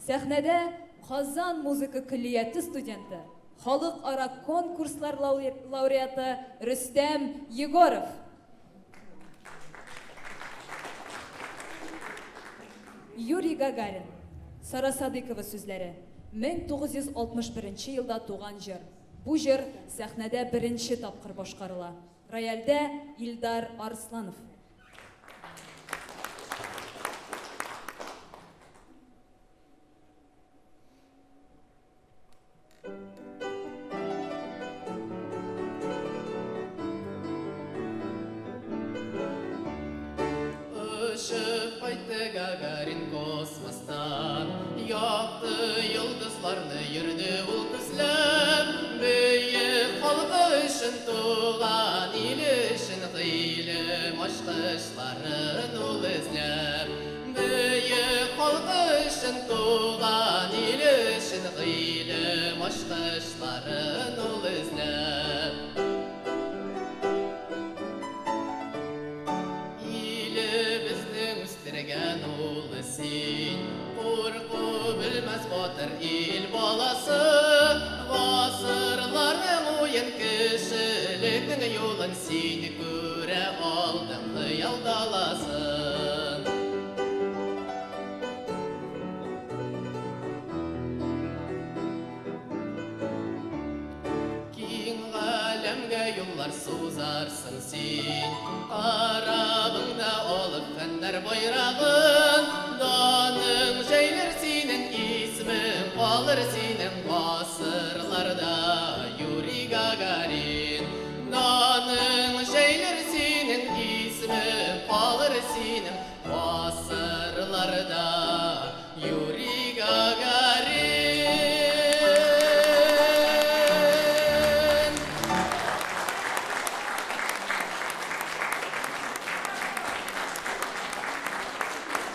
Сәхнәдә Казан музыка көллияте студенты, халыкара конкурслар лауреаты Рөстәм Егоров. Юрий Гагарин. Сара Садыйкова сүзләре. 1961 елда туган җыр. Бу җыр сәхнәдә беренче тапкыр башкарыла. Рояльдә Илдар Арсланов. Очып кайтты Гагарин космостан, Якты йолдызларны йөрде ул күзләп. Бөек халкы өчен, туган иле өчен Гыйлем ачкычларын ул эзләп. Бөек халкы өчен, туган иле өчен Гыйлем ачкычларын ул эзләп. Илебезнең үстергән улы син, Курку белмәс батыр ил баласы. Гасырларның уен, кешелекнең юлын Син күрә алдың хыял даласын. Киң галәмгә юллар сузарсың син, Карабыңда алып фәннәр байрагын. Даның җәелер синең, исмең калыр синең.